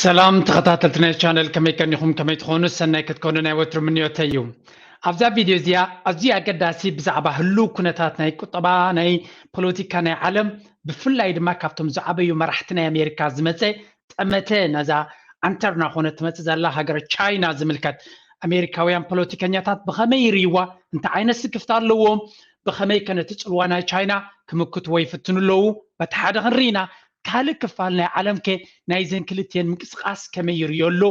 ሰላም ተኸታተልቲ ናይ ቻነል፣ ከመይ ቀኒኹም? ከመይ ትኾኑ? ሰናይ ክትኮኑ ናይ ወትሩ ምንዮተይ እዩ። ኣብዛ ቪድዮ እዚኣ ኣዝዩ ኣገዳሲ ብዛዕባ ህሉው ኩነታት ናይ ቁጠባ፣ ናይ ፖለቲካ ናይ ዓለም፣ ብፍላይ ድማ ካብቶም ዝዓበዩ መራሕቲ ናይ ኣሜሪካ ዝመጸ ጠመተ ነዛ ዓንተርና ኮነት ትመጽእ ዘላ ሃገር ቻይና ዝምልከት፣ ኣሜሪካውያን ፖለቲከኛታት ብኸመይ ይርእይዋ? እንታይ ዓይነት ስክፍታ ኣለዎም? ብኸመይ ከ ነቲ ጽልዋ ናይ ቻይና ክምክትዎ ይፍትኑ ኣለዉ? በቲ ሓደ ክንርኢ ኢና። ካልእ ክፋል ናይ ዓለም ከ ናይዘን ክልቲኤን ምንቅስቓስ ከመይ ይርእዮ ኣሎ?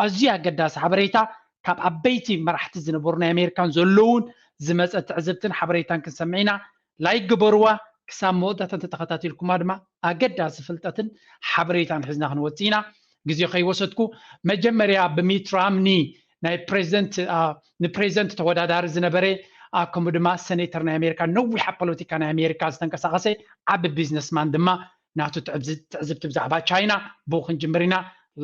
ኣዝዩ ኣገዳሲ ሓበሬታ ካብ ዓበይቲ መራሕቲ ዝነበሩ ናይ ኣሜሪካን ዘለዉን ዝመጸ ትዕዝብትን ሓበሬታን ክንሰምዕ ኢና። ላይክ ግበርዋ። ክሳብ መወዳእታ እንተተኸታቲልኩማ ድማ ኣገዳሲ ፍልጠትን ሓበሬታን ሒዝና ክንወጽእ ኢና። ግዜ ከይወሰድኩ መጀመርያ ብሚት ራምኒ ናይ ፕሬዚደንት፣ አ፣ ንፕሬዚደንት ተወዳዳሪ ዝነበረ፣ አ፣ ከምኡ ድማ ሴኔተር ናይ ኣሜሪካ፣ ነዊሕ ኣብ ፖለቲካ ናይ ኣሜሪካ ዝተንቀሳቐሰ ዓቢ ቢዝነስማን ድማ ናቱ ትዕብዝ-፣ ትዕዝብቲ ብዛዕባ ቻይና ብኡ ክንጅምር ኢና።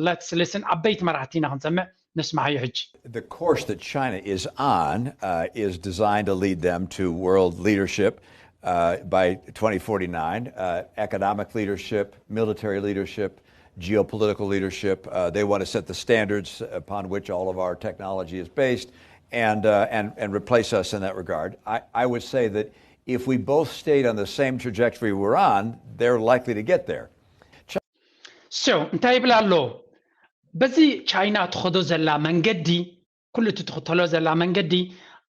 Let's listen። ዓበይቲ መራሕቲ ኢና ክንሰምዕ፣ ንስማዓዮ ሕጂ። The course that China is on uh, is designed to lead them to world leadership uh, by twenty forty-nine, uh, economic leadership, military leadership, geopolitical leadership. Uh, they want to set the standards upon which all of our technology is based and, uh, and, and replace us in that regard. I, I would say that if we both stayed on the same trajectory we're on, they're likely to get there. So እንታይ ይብል ኣሎ? በዚ ቻይና ትኸዶ ዘላ መንገዲ፣ ኩሉ እቲ ትኽተሎ ዘላ መንገዲ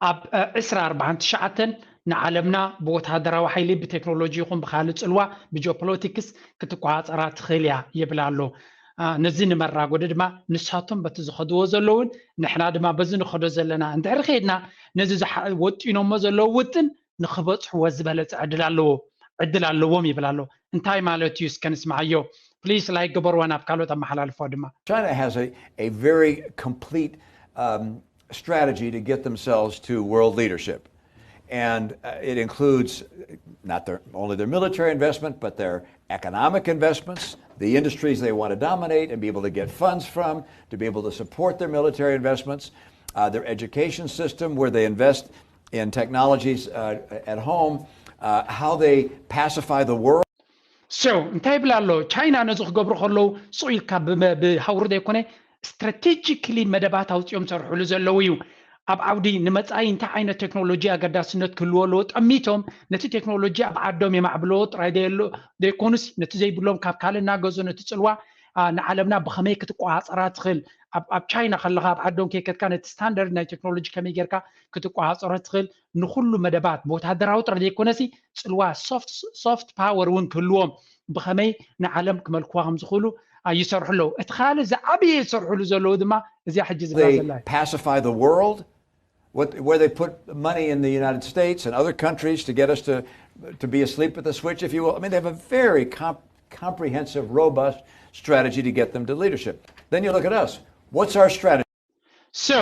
ኣብ ዕስራ ኣርባዓን ትሽዓተን ንዓለምና ብወተሃደራዊ ሓይሊ፣ ብቴክኖሎጂ ይኹን ብኻልእ ጽልዋ፣ ብጂኦፖለቲክስ ክትቆጻጸራ ትኽእል እያ ይብል ኣሎ። ነዚ ንመራጎዲ ድማ ንሳቶም በቲ ዝኸድዎ ዘለውን ንሕና ድማ በዚ ንኸዶ ዘለና እንድሕር ኸድና፣ ነዚ ወጢኖሞ ዘለዉ ውጥን ንኽበጽሕዎ ዝበለጸ ዕድል ኣለዎ ዕድል ኣለዎም ይብል ኣሎ። እንታይ ማለት እዩ? እስከ ንስምዓዮ። ፕሊስ ላይክ ግበርዋ፣ ናብ ካልኦት ኣመሓላልፎ ድማ። China has a, a very complete um, strategy to get themselves to world leadership. And uh, it includes not their, only their military investment, but their economic investments, the industries they want to dominate and be able to get funds from, to be able to support their military investments, uh, their education system, where they invest in technologies uh, at home, uh, how they pacify the world. So እንታይ ይብል ኣሎ? ቻይና ነዚ ክገብሩ ከለዉ ሱቕ ኢልካ ብሃውሪ ዘይኮነ፣ ስትራቴጂክሊ መደባት ኣውፂኦም ዝሰርሕሉ ዘለዉ እዩ። ኣብ ዓውዲ ንመፃኢ እንታይ ዓይነት ቴክኖሎጂ ኣገዳስነት ክህልዎ ኣለዎ ጠሚቶም፣ ነቲ ቴክኖሎጂ ኣብ ዓዶም የማዕብልዎ ጥራይ ዘይኮኑስ፣ ነቲ ዘይብሎም ካብ ካልእ እናገዙ ነቲ ፅልዋ ንዓለምና ብኸመይ ክትቆፃፀራ ትኽእል፣ ኣብ ቻይና ከለኻ ኣብ ዓዶም ከይከድካ ነቲ ስታንዳርድ ናይ ቴክኖሎጂ ከመይ ጌርካ ክትቆፃፀሮ ትኽእል፣ ንኹሉ መደባት ብወታደራዊ ጥራይ ዘይኮነሲ ፅልዋ ሶፍት ፓወር እውን ክህልዎም ብኸመይ ንዓለም ክመልክዋ ከም ዝኽእሉ ይሰርሑ ኣለዉ። እቲ ካልእ ዝዓበየ ዝሰርሕሉ ዘለዉ ድማ እዚኣ ሕጂ ዝብላ ዘላ pacify the world, what, where they put money in the United States and other countries to get us to, to be asleep at the switch, if you will. I mean, they have a very comp comprehensive, robust strategy to get them to leadership. Then you look at us. What's our strategy? So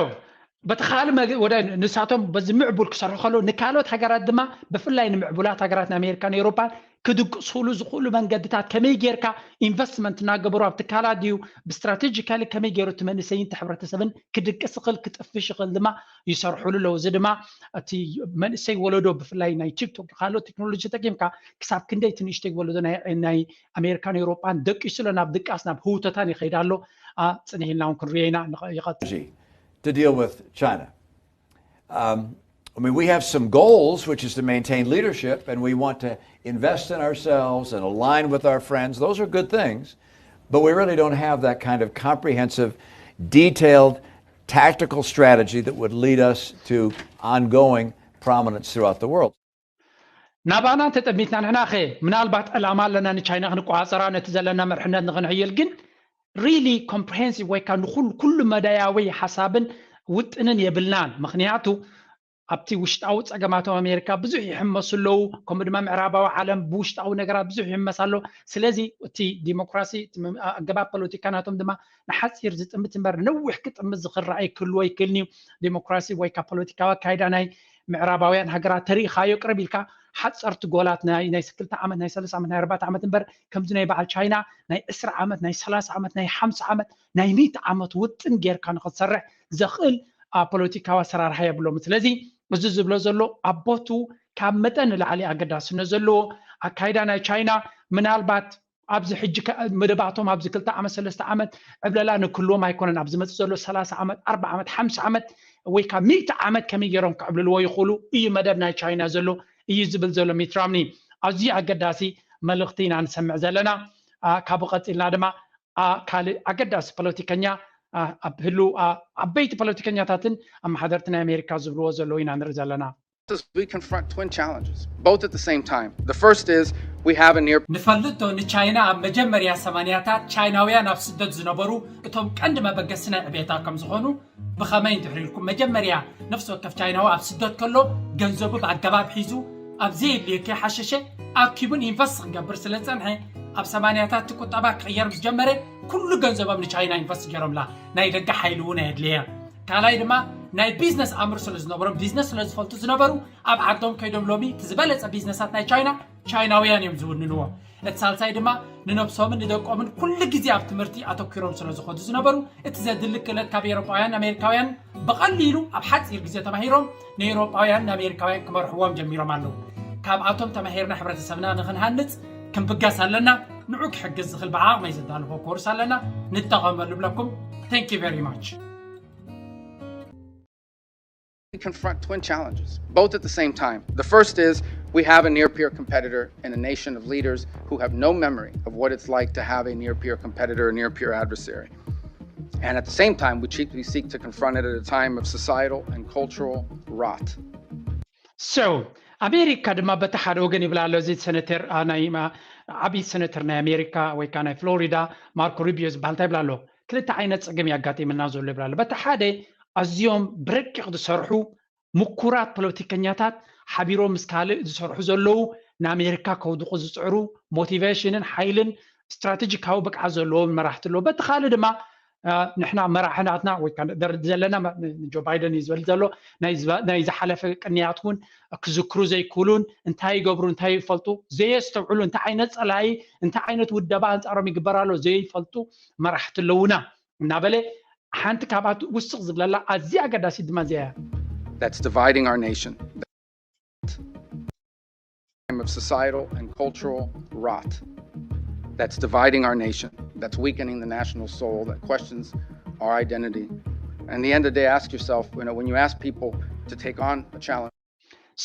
በቲ ካልእ ወደ ንሳቶም በዚ ምዕቡል ክሰርሑ ከለዉ፣ ንካልኦት ሃገራት ድማ ብፍላይ ንምዕቡላት ሃገራት ንኣሜሪካን ኤውሮፓን ክድቅስሉ ዝኽእሉ መንገድታት ከመይ ጌርካ ኢንቨስትመንት እናገበሩ ኣብ ትካላት ድዩ ብስትራቴጂካሊ ከመይ ገይሩ እቲ መንእሰይን እቲ ሕብረተሰብን ክድቅስ ይኽእል ክጥፍሽ ይኽእል ድማ ይሰርሕሉ ኣለዉ። እዚ ድማ እቲ መንእሰይ ወለዶ ብፍላይ ናይ ቲክቶክ ካልኦት ቴክኖሎጂ ተጠቂምካ ክሳብ ክንደይ እቲ ንእሽተይ ወለዶ ናይ ኣሜሪካን ኤውሮጳን ደቂሱ ኣሎ ናብ ድቃስ ናብ ህውተታን ይኸይድ ኣሎ። ጽንሕ ኢልና እውን ክንሪኦ ኢና። ይቐጽል። To deal with China. Um, I mean, we have some goals, which is to maintain leadership, and we want to invest in ourselves and align with our friends. Those are good things, but we really don't have that kind of comprehensive, detailed, tactical strategy that would lead us to ongoing prominence throughout the world. ናባና እንተጠሚትና ንሕና ኸ ምናልባት ዕላማ ኣለና ንቻይና ክንቆፃፀራ ነቲ ዘለና መርሕነት ንኽንሕይል ግን really comprehensive ወይ ከዓ ንኩሉ ኩሉ መዳያዊ ሓሳብን ውጥንን የብልናን። ምክንያቱ ኣብቲ ውሽጣዊ ፀገማቶም ኣሜሪካ ብዙሕ ይሕመሱ ኣለዉ። ከምኡ ድማ ምዕራባዊ ዓለም ብውሽጣዊ ነገራት ብዙሕ ይሕመስ ኣሎ። ስለዚ እቲ ዲሞክራሲ ኣገባብ ፖለቲካ ናቶም ድማ ንሓፂር ዝጥምት እምበር ንነዊሕ ክጥምት ዝኽእል ራእይ ክህልዎ ይክእልን እዩ። ዲሞክራሲ ወይ ከዓ ፖለቲካዊ ኣካይዳ ናይ ምዕራባውያን ሃገራት ተሪኢኻዮ ቅርብ ኢልካ ሓፀርቲ ጎላት ናይ ክልተ ዓመት ናይ ሰለስተ ዓመት ናይ ኣርባዕተ ዓመት እምበር ከምዚ ናይ በዓል ቻይና ናይ ዕስራ ዓመት ናይ ሰላሳ ዓመት ናይ ሓምሳ ዓመት ናይ ሚእቲ ዓመት ውጥን ጌርካ ንክትሰርሕ ዘኽእል ፖለቲካዊ ኣሰራርሓ የብሎም። ስለዚ እዚ ዝብሎ ዘሎ ኣብ ቦቱ ካብ መጠን ንላዕሊ ኣገዳስነት ዘለዎ ኣካይዳ ናይ ቻይና ምናልባት ኣብዚ ሕጂ መደባቶም ኣብዚ ክልተ ዓመት ሰለስተ ዓመት ዕብለላ ንክህልዎም ኣይኮነን። ኣብ ዝመፅእ ዘሎ ሰላሳ ዓመት ኣርባ ዓመት ሓምሳ ዓመት ወይ ካብ ሚእቲ ዓመት ከመይ ገይሮም ክዕብልልዎ ይኽእሉ እዩ መደብ ናይ ቻይና ዘሎ እዩ ዝብል ዘሎ ሚት ራምኒ። ኣዝዩ ኣገዳሲ መልእኽቲ ኢና ንሰምዕ ዘለና። ካብ ቀፂልና ድማ ካልእ ኣገዳሲ ፖለቲከኛ ኣብ ህሉ ዓበይቲ ፖለቲከኛታትን ኣመሓደርቲ ናይ ኣሜሪካ ዝብልዎ ዘለዉ ኢና ንርኢ ዘለና። We confront twin challenges, both at the same time. The first is we have a near ንፈልጦ ንቻይና ኣብ መጀመርያ ሰማንያታት ቻይናውያን ኣብ ስደት ዝነበሩ እቶም ቀንዲ መበገሲ ናይ ዕቤታ ከም ዝኾኑ ብኸመይ እንድሕር ኢልኩም መጀመርያ ነፍሲ ወከፍ ቻይናዊ ኣብ ስደት ከሎ ገንዘቡ ብኣገባብ ሒዙ ኣብ ዘየድልዮ ከይሓሸሸ ኣኪቡን ኢንቨስት ክገብር ስለ ዝጸንሐ ኣብ ሰማንያታት እቲ ቁጠባ ክቕየር ምስ ጀመረ ኩሉ ገንዘቦም ንቻይና ኢንቨስት ገይሮምላ ናይ ደገ ሓይሊ እውን ኣየድልየ ካልኣይ ድማ ናይ ቢዝነስ ኣምር ስለ ዝነበሮም ቢዝነስ ስለ ዝፈልጡ ዝነበሩ ኣብ ዓዶም ከይዶም ሎሚ እቲ ዝበለፀ ቢዝነሳት ናይ ቻይና ቻይናውያን እዮም ዝውንንዎ እቲ ሳልሳይ ድማ ንነብሶምን ንደቆምን ኩሉ ግዜ ኣብ ትምህርቲ ኣተኪሮም ስለ ዝኾዱ ዝነበሩ እቲ ዘድሊ ክእለት ካብ ኤሮጳውያን ኣሜሪካውያን ብቐሊሉ ኣብ ሓፂር ግዜ ተማሂሮም ንኤሮጳውያን ንኣሜሪካውያን ክመርሕዎም ጀሚሮም ኣለዉ ካብኣቶም ተማሂርና ሕብረተሰብና ንክንሃንፅ ክንብገስ ኣለና ንዑ ክሕግዝ ዝኽእል ብዓቕመይ ዘዳልፎ ኮርስ ኣለና ንጠቐመሉ ብለኩም thank you very much we confront twin challenges, both at the same time. The first is we have a near peer competitor in a nation of leaders who have no memory of what it's like to have a near peer competitor, a near peer adversary. And at the same time, we, cheek, we seek to confront it at a time of societal and cultural rot. So, ኣሜሪካ ድማ በቲ ሓደ ወገን ይብላ ኣሎ እዚ ሰነተር ናይ ዓብዪ ሰነተር ናይ ኣሜሪካ ወይ ከዓ ናይ ፍሎሪዳ ማርኮ ሩቢዮ ዝበሃል እንታይ ይብላ ኣሎ ክልተ ዓይነት ፀገም ያጋጢምና ዘሎ ይብላ ኣሎ በቲ ሓደ ኣዝዮም ብረቂቕ ዝሰርሑ ምኩራት ፖለቲከኛታት ሓቢሮም ምስ ካልእ ዝሰርሑ ዘለዉ ንኣሜሪካ ከውድቑ ዝፅዕሩ ሞቲቬሽንን ሓይልን ስትራቴጂካዊ ብቅዓት ዘለዎም መራሕቲ ኣለዉ በቲ ካልእ ድማ ንሕና መራሒ ናትና ወይ ዘለና ጆ ባይደን እዩ ዝብል ዘሎ ናይ ዝሓለፈ ቅንያት እውን ክዝክሩ ዘይክእሉን እንታይ ይገብሩ እንታይ ይፈልጡ ዘየስተውዕሉ እንታይ ዓይነት ፀላኢ እንታይ ዓይነት ውደባ ኣንፃሮም ይግበር ኣሎ ዘይፈልጡ መራሕቲ ኣለዉና እናበለ ሓንቲ ካብኣቱ ውስቕ ዝብለላ ኣዝያ ኣገዳሲት ድማ እዚኣ እያ that's dividing our nation of societal and cultural rot that's dividing our nation that's weakening the national soul that questions our identity and the end of the day ask yourself you know when you ask people to take on a challenge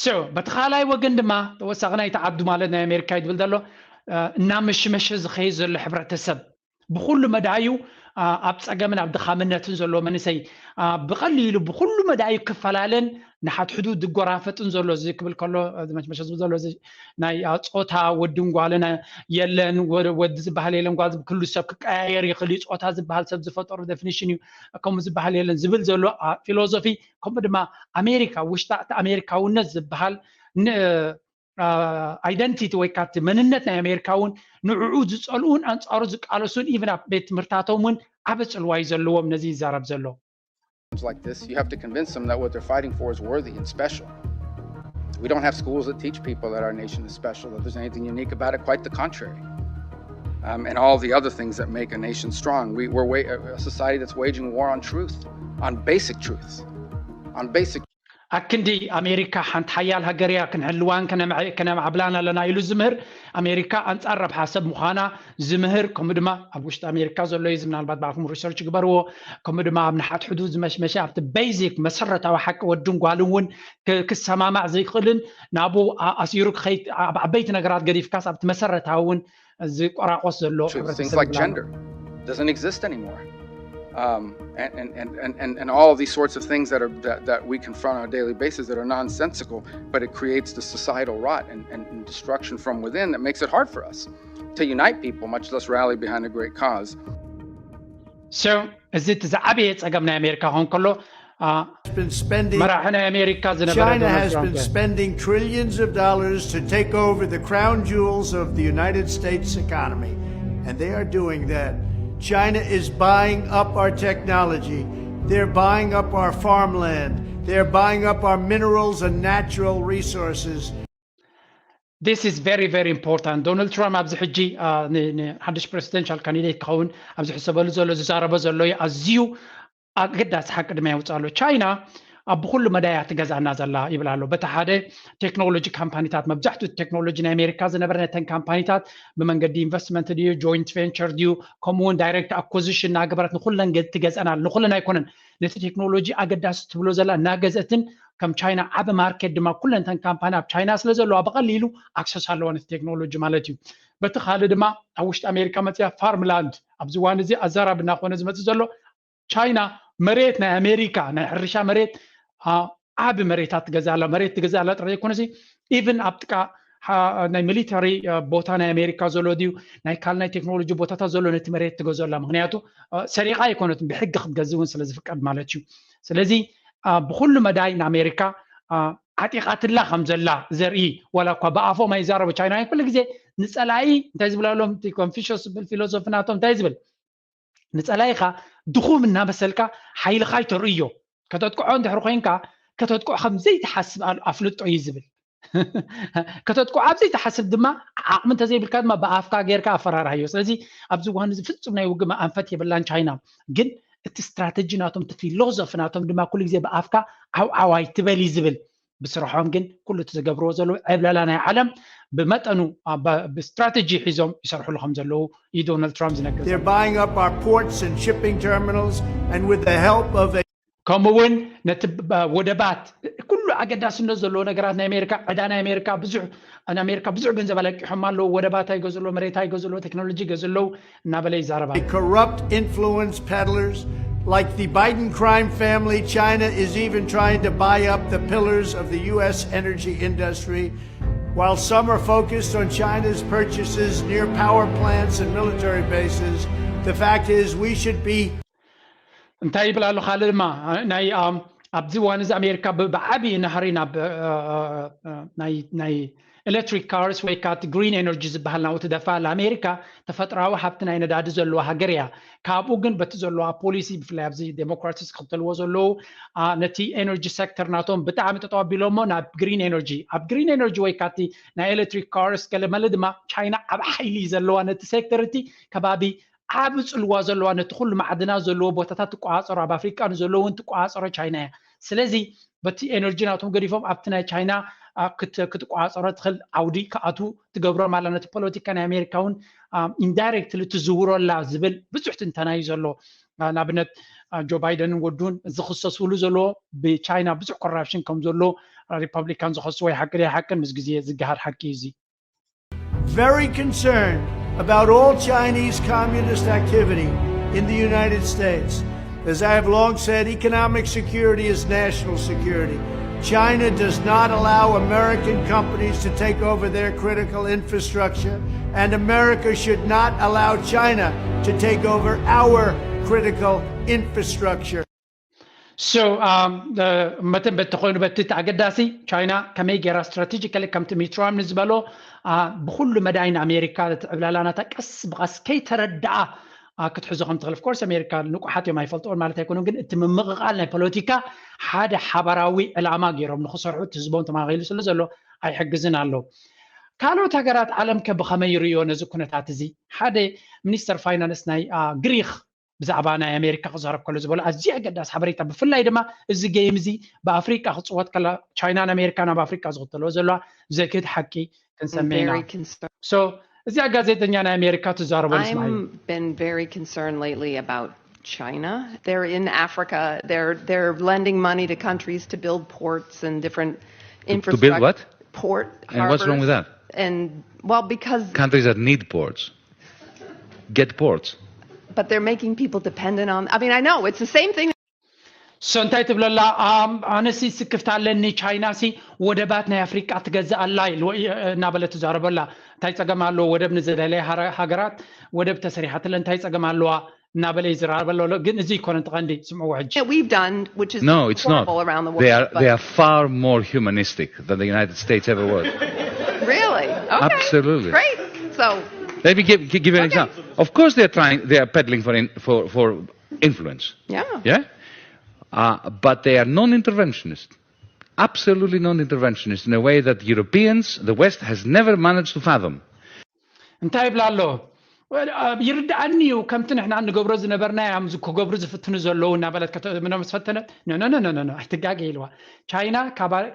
so በቲ ካልኣይ ወገን ድማ ተወሳኺ ናይቲ ዓዱ ማለት ናይ ኣሜሪካ እዩ ዝብል ዘሎ እናመሽመሸ ዝኸይድ ዘሎ ሕብረተሰብ ብኩሉ መዳዩ ኣብ ፀገምን ኣብ ድኻምነትን ዘለዎ መንእሰይ ብቐሊሉ ብኩሉ መዳዩ ክፈላለን ንሓድሕዱ ዝጎራፈጥን ዘሎ እዚ ክብል ከሎ መሽመሸ ዝብል ዘሎ ናይ ፆታ ወድን ጓልን የለን ወዲ ዝበሃል የለን ጓል ክሉ ሰብ ክቀያየር ይኽእል እዩ ፆታ ዝበሃል ሰብ ዝፈጠሩ ዴፊኒሽን እዩ ከምኡ ዝበሃል የለን ዝብል ዘሎ ፊሎዞፊ ከምኡ ድማ ኣሜሪካ ውሽጣ እቲ ኣሜሪካውነት ዝበሃል identity ወይ ካብቲ መንነት ናይ ኣሜሪካ እውን ንዕኡ ዝፀልኡን ኣንፃሩ ዝቃለሱን even ኣብ ቤት ትምህርታቶም እውን ዓበ ፅልዋ እዩ ዘለዎም ነዚ ይዛረብ ዘሎ like this, you have to convince them that what they're fighting for is worthy and special. We don't have schools that teach people that our nation is special, that there's anything unique about it, quite the contrary. Um, and all the other things that make a nation strong. We, we're a society that's waging war on truth, on basic truth, on basic ኣክንዲ ኣሜሪካ ሓንቲ ሓያል ሃገር እያ ክንሕልዋን ከነማዕብላን ኣለና ኢሉ ዝምህር ኣሜሪካ ኣንፃር ረብሓ ሰብ ምዃና ዝምህር ከምኡ ድማ ኣብ ውሽጢ ኣሜሪካ ዘሎ እዩ ምናልባት ብኣኹም ሪሰርች ግበርዎ ከምኡ ድማ ኣብ ንሓትሕዱ ዝመሽመሸ ኣብቲ ቤዚክ መሰረታዊ ሓቂ ወድን ጓልን እውን ክሰማማዕ ዘይክእልን ናብኡ ኣሲሩ ክኸይድ ኣብ ዓበይቲ ነገራት ገዲፍካስ ኣብቲ መሰረታዊ እውን ዝቆራቆስ ዘሎ True. Things like gender doesn't exist anymore. Um, and, and, and, and, and all of these sorts of things that are that, that we confront on a daily basis that are nonsensical, but it creates the societal rot and, and, and destruction from within that makes it hard for us to unite people, much less rally behind a great cause. So, እዚ እቲ ዝዓበየ ፀገም ናይ ኣሜሪካ ክኸውን ከሎ been spending መራሒ ናይ ኣሜሪካ ዝነበረ China ዶናልድ has ትራምፕ been እዩ። spending trillions of dollars to take over the crown jewels of the United States economy. And they are doing that. China is buying up our technology. They're buying up our farmland. They're buying up our minerals and natural resources. This is very very important. ዶናልድ ትራምፕ ኣብዚ ሕጂ አ፣ ን- ንሓድሽ ፕሬዚደንሻል ካንዲዴት ክኸውን ኣብ ዝሕሰበሉ ዘሎ ዝዛረቦ ዘሎ እዩ ኣዝዩ ኣገዳሲ ሓቂ ድማ የውፅእ ኣሎ። ቻይና ኣብ ብኩሉ መዳያ ትገዛና ዘላ ይብል ኣሎ። በቲ ሓደ ቴክኖሎጂ ካምፓኒታት፣ መብዛሕትኡ ቴክኖሎጂ ናይ ኣሜሪካ ዝነበረ ነተን ካምፓኒታት ብመንገዲ ኢንቨስትመንት ድዩ፣ ጆይንት ቬንቸር ድዩ፣ ከምኡ እውን ዳይሬክት ኣኮዚሽን እናገበረት ንኩለን ገ- ትገዝአን ኣላ። ንኩለን ኣይኮነን፣ ነቲ ቴክኖሎጂ ኣገዳሲ ትብሎ ዘላ እናገዝአትን ከም ቻይና ዓቢ ማርኬት ድማ ኩለን ተን ካምፓኒ ኣብ ቻይና ስለ ዘለዋ ብቐሊሉ ኣክሰስ ኣለዋ ነቲ ቴክኖሎጂ ማለት እዩ። በቲ ካልእ ድማ ኣብ ውሽጢ ኣሜሪካ መፅያ ፋርምላንድ ኣብዚ ዋን እዚ ኣዛራቢ እናኮነ ዝመፅእ ዘሎ ቻይና መሬት ናይ ኣሜሪካ ናይ ሕርሻ መሬት ዓቢ መሬታት ትገዛ ኣላ። መሬት ትገዛ ኣላ ጥራይ ዘይኮነሲ ኢቭን ኣብ ጥቃ ናይ ሚሊተሪ ቦታ ናይ ኣሜሪካ ዘሎ ድዩ ናይ ካልእ ናይ ቴክኖሎጂ ቦታታት ዘሎ ነቲ መሬት ትገዝኦ ኣላ። ምክንያቱ ሰሪቃ ኣይኮነትን ብሕጊ ክትገዝእ እውን ስለ ዝፍቀድ ማለት እዩ። ስለዚ ብኩሉ መዳይ ንኣሜሪካ ዓጢቃትላ ከም ዘላ ዘርኢ ዋላ እኳ ብኣፎም ኣይዛረቡ ቻይናውያን ኩሉ ግዜ ንፀላኢ እንታይ ዝብለሎም ኮንፊሽስ ዝብል ፊሎሶፊ ናቶም እንታይ ዝብል ንፀላኢኻ ድኹም እናመሰልካ ሓይልኻ ይተርእዮ። ከተጥቅዖ እንድሕር ኮይንካ ከተጥቅዖ ከም ዘይትሓስብ ኣፍልጦ እዩ ዝብል። ከተጥቅዖ ኣብ ዘይትሓስብ ድማ ዓቕሚ እንተዘይብልካ ድማ ብኣፍካ ጌርካ ኣፈራርሃዮ። ስለዚ ኣብዚ እዋን እዚ ፍጹም ናይ ውግእ ኣንፈት የብላን ቻይና። ግን እቲ ስትራተጂ ናቶም እቲ ፊሎዞፊ ናቶም ድማ ኩሉ ግዜ ብኣፍካ ዓውዓዋይ ትበል እዩ ዝብል። ብስርሖም ግን ኩሉ እቲ ዝገብርዎ ዘለዉ ዕብለላ ናይ ዓለም ብመጠኑ ብስትራተጂ ሒዞም ይሰርሕሉ ከም ዘለዉ እዩ ዶናልድ ትራምፕ ዝነገር ዘሎ። ከምኡ እውን ነቲ ወደባት ኩሉ ኣገዳስነት ዘለዎ ነገራት ናይ ኣሜሪካ ዕዳ ናይ ኣሜሪካ ብዙሕ ኣሜሪካ ብዙሕ ገንዘብ ኣለቂሖም ኣለዉ። ወደባት ኣይገዝሎ፣ መሬት ኣይገዝሎ፣ ቴክኖሎጂ ይገዝለው እናበለ ይዛረብ ኣሎ። Corrupt influence peddlers like the Biden crime family, China is even trying to buy up the pillars of the U S energy industry. While some are focused on China's purchases near power plants and military bases, the fact is we should be እንታይ ይብል ኣሎ ካልእ ድማ ናይ ኣብዚ እዋን እዚ ኣሜሪካ ብዓብዪ ናህሪ ናብ ናይ ኤሌክትሪክ ካርስ ወይ ከዓ ግሪን ኤነርጂ ዝበሃል ናብኡ ትደፋ ኣላ። ኣሜሪካ ተፈጥራዊ ሃብቲ ናይ ነዳዲ ዘለዋ ሃገር እያ። ካብኡ ግን በቲ ዘለዋ ፖሊሲ ብፍላይ ኣብዚ ዴሞክራትስ ዝኽተልዎ ዘለዉ ነቲ ኤነርጂ ሴክተር ናቶም ብጣዕሚ ጠጠው ኣቢሎሞ ናብ ግሪን ኤነርጂ ኣብ ግሪን ኤነርጂ ወይ ካቲ ናይ ኤሌክትሪክ ካርስ ገለመለ ድማ ቻይና ዓብ ሓይሊ ዘለዋ ነቲ ሴክተር እቲ ከባቢ ዓብ ፅልዋ ዘለዋ ነቲ ኩሉ ማዕድናት ዘለዎ ቦታታት ትቆፃፀሮ ኣብ ኣፍሪቃ ንዘለዉ እውን ትቆፃፀሮ ቻይና እያ። ስለዚ በቲ ኤነርጂ ናቶም ገዲፎም ኣብቲ ናይ ቻይና ክትቆፃፀሮ ትኽእል ዓውዲ ክኣቱ ትገብሮም ኣላ። ነቲ ፖለቲካ ናይ ኣሜሪካ እውን ኢንዳይሬክትሊ ትዝውሮ ኣላ ዝብል ብዙሕ ትንተና እዩ ዘሎ። ንኣብነት ጆ ባይደንን ወዱን ዝኽሰስሉ ዘለዎ ብቻይና ብዙሕ ኮራፕሽን ከም ዘሎ ሪፐብሊካን ዝኸስዎ ይሓቂ ኣይሓቅን ምስ ግዜ ዝገሃር ሓቂ እዩ እዚ። Very concerned about all Chinese communist activity in the United States. As I have long said, economic security is national security. China does not allow American companies to take over their critical infrastructure, and America should not allow China to take over our critical infrastructure. So መተንበት ተኮይኑ በቲ እቲ ኣገዳሲ ቻይና ከመይ ገይራ ስትራቴጂካሊ ከምቲ ሚትራም ንዝበሎ ብኩሉ መዳይ ንኣሜሪካ እቲ ዕብላላናታ ቀስ ብቐስ ከይተረድኣ ክትሕዞ ከም ትኽእል ኦፍኮርስ ኣሜሪካ ንቁሓት እዮም ኣይፈልጥዎን ማለት ኣይኮኑን ግን እቲ ምምቕቓል ናይ ፖለቲካ ሓደ ሓበራዊ ዕላማ ገይሮም ንክሰርሑ እቲ ህዝቦም ተማቒሉ ስለ ዘሎ ኣይሕግዝን ኣሎ። ካልኦት ሃገራት ዓለም ከ ብኸመይ ይርእዮ ነዚ ኩነታት እዚ? ሓደ ሚኒስተር ፋይናንስ ናይ ግሪክ ብዛዕባ ናይ ኣሜሪካ ክዛረብ ከሎ ዝበሎ ኣዝዩ ኣገዳሲ ሓበሬታ ብፍላይ ድማ እዚ ጌም እዚ ብኣፍሪቃ ክፅወት ከላ ቻይናን ኣሜሪካን ኣብ ኣፍሪቃ ዝኽተልዎ ዘለዋ ዘግህድ ሓቂ ክንሰምዕ ኢና። So እዚኣ ጋዜጠኛ ናይ ኣሜሪካ ትዛረቦ ንስማዕ። I've been very concerned lately about China. They're in Africa. They're they're lending money to countries to build ports and different infrastructure. To build what? Port. And what's wrong with that? And well, because countries that need ports get ports. But they're making people dependent on. I mean, I know it's the same thing. So እንታይ ትብለላ ኣነሲ ስክፍታ ኣለኒ ቻይና ሲ ወደባት ናይ ኣፍሪቃ ትገዝእ ኣላ እናበለ ትዛረበላ እንታይ ፀገም ኣለዎ ወደብ ንዝደለየ ሃገራት ወደብ ተሰሪሓትለ እንታይ ፀገም ኣለዋ እናበለ ይዝራረበ ኣሎ ግን እዚ ይኮነ እቲ ቀንዲ ስምዕዎ ሕጂ We've done, which is No, it's not. Around the world. They are they are far more humanistic than the United States ever was. Really? Okay. Absolutely. Great. So. Let me give, give you an example. Of course, they're trying. They are peddling for in, for for influence. Yeah. Yeah. Uh, but they are non-interventionist. Absolutely non-interventionist in a way that Europeans, the West, has never managed to fathom. እንታይ ይብላ ኣሎ ይርድኣኒ እዩ። ከምቲ ንሕና እንገብሮ ዝነበርና እዮም ክገብሩ ዝፍትኑ ዘለዉ እናበለት ምኖም ዝፈተነት ነነነነነ ኣይትጋገ ኢልዋ። ቻይና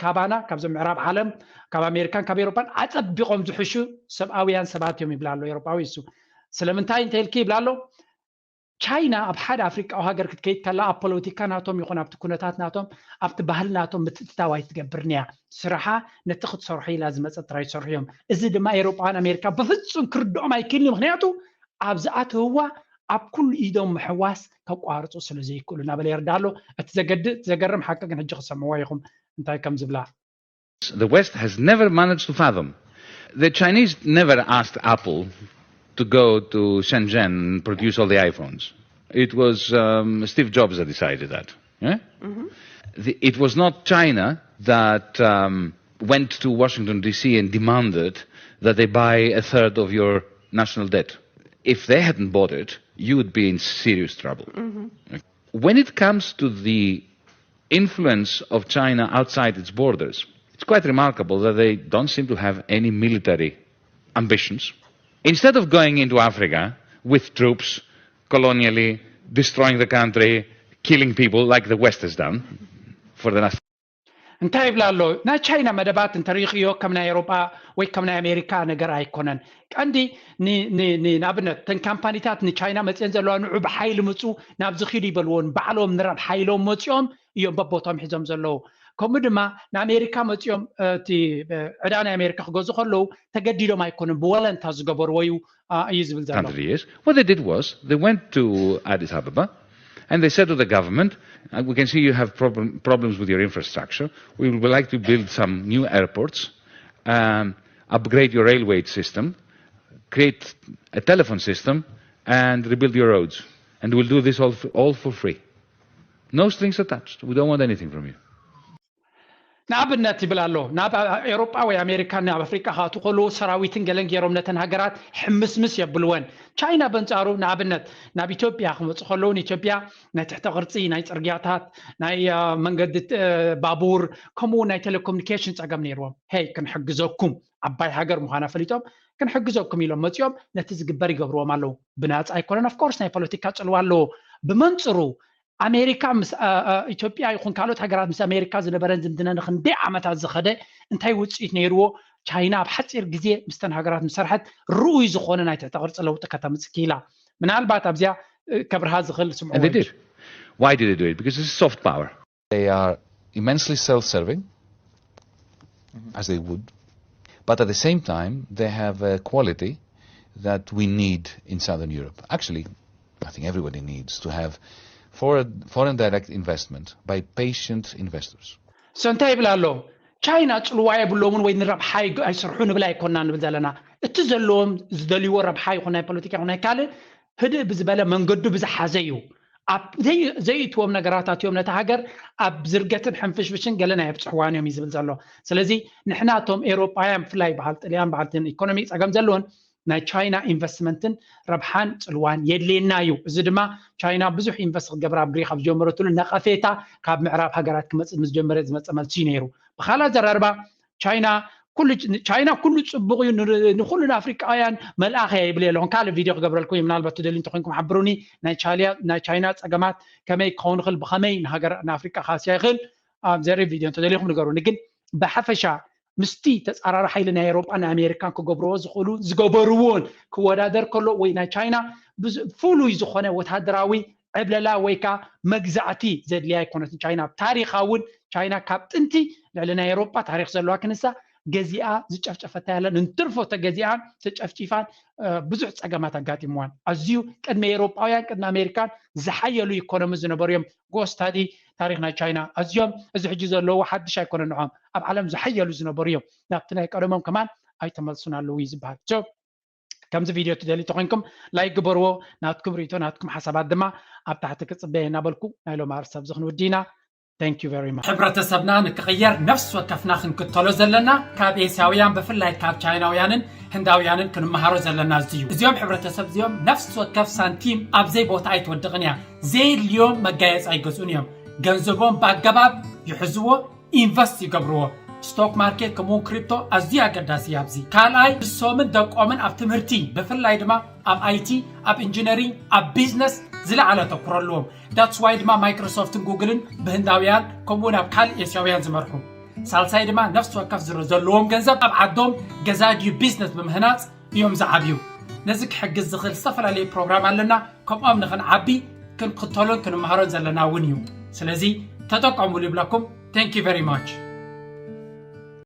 ካባና ካብዞም ምዕራብ ዓለም ካብ ኣሜሪካን ካብ ኤሮፓን ኣፀቢቆም ዝሕሹ ሰብኣውያን ሰባት እዮም ይብላ ኣሎ ኤሮፓዊ እሱ። ስለምንታይ እንተልኪ ይብላ ኣሎ። ቻይና ኣብ ሓደ ኣፍሪቃዊ ሃገር ክትከይድ ከላ ኣብ ፖለቲካ ናቶም ይኹን ኣብቲ ኩነታት ናቶም ኣብቲ ባህል ናቶም ምትእትታው ኣይትገብርን እያ። ስራሓ ነቲ ክትሰርሖ ኢላ ዝመፀት ጥራይ ይሰርሑ እዮም። እዚ ድማ ኤሮጳውያን ኣሜሪካ ብፍፁም ክርድኦም ኣይክእልን እዩ። ምክንያቱ ኣብ ዝኣተውዋ ኣብ ኩሉ ኢዶም ምሕዋስ ከቋርፁ ስለ ዘይክእሉ እናበለ የርዳ ኣሎ። እቲ ዘገርም ሓቂ ግን ሕጂ ክሰምዕዎ ኢኹም እንታይ ከም ዝብላ። The West has never managed to fathom. The Chinese never asked Apple to go to Shenzhen and produce all the iPhones. It was um, Steve Jobs that decided that. Yeah? Mm-hmm. The, it was not China that um, went to Washington, D C and demanded that they buy a third of your national debt. If they hadn't bought it, you would be in serious trouble. Mm-hmm. When it comes to the influence of China outside its borders, it's quite remarkable that they don't seem to have any military ambitions. Instead of going into Africa with troops, colonially, destroying the country, killing people like the West has done for the last እንታይ ይብላ ኣሎ? ናይ ቻይና መደባት እንተሪእኽዮ ከም ናይ ኤሮጳ ወይ ከም ናይ ኣሜሪካ ነገር ኣይኮነን። ቀንዲ ንኣብነት ተን ካምፓኒታት ንቻይና መፅየን ዘለዋ ንዑ ብሓይሊ ምፁ ናብዚ ኪዱ ይበልዎን ባዕሎም ንረብ ሓይሎም መፂኦም እዮም በቦቶም ሒዞም ዘለዉ። ከምኡ ድማ ንኣሜሪካ መፂኦም እቲ ዕዳ ናይ ኣሜሪካ ክገዙ ከለዉ ተገዲዶም ኣይኮኑን ብወለንታ ዝገበርዎ እዩ እዩ ዝብል ዘሎ። What they did was they went to Addis Ababa and they said to the government, uh, we can see you have problem, problems with your infrastructure. We would like to build some new airports, um, upgrade your railway system, create a telephone system, and rebuild your roads. And we'll do this all for, all for free. No strings attached. We don't want anything from you. ንኣብነት ይብል ኣሎ ናብ ኤሮጳ ወይ ኣሜሪካ ናብ ኣፍሪቃ ክኣትዉ ከለዉ ሰራዊትን ገለን ገይሮም ነተን ሃገራት ሕምስምስ የብልወን። ቻይና በንጻሩ ንኣብነት ናብ ኢትዮጵያ ክመፁ ከለዉ ንኢትዮጵያ ናይ ትሕተ ቅርፂ ናይ ፅርግያታት ናይ መንገዲ ባቡር ከምኡ ናይ ቴሌኮሙኒኬሽን ፀገም ነይርዎም። ሄይ ክንሕግዘኩም ዓባይ ሃገር ምዃና ፈሊጦም ክንሕግዘኩም ኢሎም መፂኦም ነቲ ዝግበር ይገብርዎም ኣለዉ። ብናፃ ኣይኮነን። ኦፍኮርስ ናይ ፖለቲካ ፅልዋ ኣለዎ። ብመንፅሩ ኣሜሪካ ምስ ኢትዮጵያ ይኹን ካልኦት ሃገራት ምስ ኣሜሪካ ዝነበረን ዝምድና ንክንደይ ዓመታት ዝኸደ እንታይ ውፅኢት ነይርዎ? ቻይና ኣብ ሓፂር ግዜ ምስተን ሃገራት ምሰርሐት ርኡይ ዝኾነ ናይ ትሕተ ቅርፂ ለውጢ ከተምፅእ ክኢላ። ምናልባት ኣብዚኣ ከብርሃ ዝኽእል ስምዑ። Why did they do it? Because this is soft power. They are immensely self-serving, as they would, but at the same time they have a quality that we need in Southern Europe. Actually, I think everybody needs to have foreign, foreign direct investment by patient investors. So እንታይ ይብል ኣሎ? ቻይና ፅልዋ የብሎምን ወይ ንረብሓ ኣይሰርሑ ንብል ኣይኮና ንብል ዘለና። እቲ ዘለዎም ዝደልይዎ ረብሓ ይኹን ናይ ፖለቲካ ይኹን ናይ ካልእ ህድእ ብዝበለ መንገዱ ብዝሓዘ እዩ። ኣብ ዘይእትዎም ነገራት ኣትዮም ነቲ ሃገር ኣብ ዝርገትን ሕንፍሽፍሽን ገለ ናይ ኣብፅሕዋን እዮም እዩ ዝብል ዘሎ። ስለዚ ንሕና እቶም ኤሮጳውያን ብፍላይ በዓል ጥልያን በዓልትን ኢኮኖሚ ፀገም ዘለዎን ናይ ቻይና ኢንቨስትመንትን ረብሓን ፅልዋን የድልየና እዩ። እዚ ድማ ቻይና ብዙሕ ኢንቨስት ክትገብር ኣብ ግሪክ ኣብ ዝጀመረትሉ ነቐፌታ ካብ ምዕራብ ሃገራት ክመፅእ ምስ ጀመረ ዝመፀ መልሲ እዩ ነይሩ። ብካልእ ኣዘራርባ ቻይና ኩሉ ቻይና ኩሉ ፅቡቕ እዩ ንኩሉ ንኣፍሪቃውያን መልኣኽ እያ ይብል የለኹን። ካልእ ቪድዮ ክገብረልኩም እዩ ምናልባት ትደልዩ እንተኮይንኩም ሓብሩኒ። ናይ ቻይና ፀገማት ከመይ ክኸውን ይኽእል ብኸመይ ንሃገር ንኣፍሪቃ ካስያ ይኽእል ኣብ ዘርኢ ቪድዮ እንተደሊኹም ንገሩኒ። ግን ብሓፈሻ ምስቲ ተፃራሪ ሓይሊ ናይ ኤሮጳ ናይ ኣሜሪካን ክገብርዎ ዝኽእሉ ዝገበርዎን ክወዳደር ከሎ ወይ ናይ ቻይና ፍሉይ ዝኾነ ወታደራዊ ዕብለላ ወይ ከዓ መግዛእቲ ዘድልያ ኣይኮነትን ቻይና። ታሪኻ እውን ቻይና ካብ ጥንቲ ልዕሊ ናይ ኤሮጳ ታሪኽ ዘለዋ ክንሳ ገዚኣ ዝጨፍጨፈታ ያለን እንትርፎ ተገዚኣን ተጨፍጪፋን ብዙሕ ፀገማት ኣጋጢምዋን። ኣዝዩ ቅድሚ ኤሮጳውያን ቅድሚ ኣሜሪካን ዝሓየሉ ኢኮኖሚ ዝነበሩ እዮም። ጎስታዲ ታሪኽ ናይ ቻይና ኣዝዮም እዚ ሕጂ ዘለዎ ሓድሽ ኣይኮነ ንዖም ኣብ ዓለም ዝሓየሉ ዝነበሩ እዮም። ናብቲ ናይ ቀደሞም ከማን ኣይተመልሱን ኣለዉ እዩ ዝበሃል። ከምዚ ቪድዮ ትደልዩ ተኮይንኩም ላይክ ግበርዎ። ናትኩም ርእቶ ናትኩም ሓሳባት ድማ ኣብ ታሕቲ ክፅበየ እናበልኩ ናይ ሎም ኣርስ ኣብዚ ክንውዲ ኢና። Thank you very much። ሕብረተሰብና ንክቕየር ነፍሲ ወከፍና ክንክተሎ ዘለና ካብ ኤስያውያን ብፍላይ ካብ ቻይናውያንን ህንዳውያንን ክንመሃሮ ዘለና እዚ እዩ። እዚኦም ሕብረተሰብ እዚኦም ነፍሲ ወከፍ ሳንቲም ኣብ ዘይ ቦታ ኣይትወድቕን እያ። ዘየድልዮም መጋየፂ ኣይገዝኡን እዮም። ገንዘቦም ብኣገባብ ይሕዝዎ፣ ኢንቨስት ይገብርዎ። ስቶክ ማርኬት ከምኡውን ክሪፕቶ ኣዝዩ ኣገዳሲ እዩ ኣብዚ። ካልኣይ ንሶምን ደቆምን ኣብ ትምህርቲ ብፍላይ ድማ ኣብ ኣይቲ ኣብ ኢንጂነሪንግ ኣብ ቢዝነስ ዝለዓለ ተኩሮ ኣለዎም። ዳትስ ዋይ ድማ ማይክሮሶፍትን ጉግልን ብህንዳውያን ከምኡውን ኣብ ካልእ ኤስያውያን ዝመርሑ። ሳልሳይ ድማ ነፍሲ ወከፍ ዝረ ዘለዎም ገንዘብ ኣብ ዓዶም ገዛ ድዩ ቢዝነስ ብምህናፅ እዮም ዝዓብዩ። ነዚ ክሕግዝ ዝኽእል ዝተፈላለዩ ፕሮግራም ኣለና። ከምኦም ንኽንዓቢ ክንክተሎን ክንመሃሮን ዘለና እውን እዩ። ስለዚ ተጠቀሙሉ ይብለኩም። Thank you very much።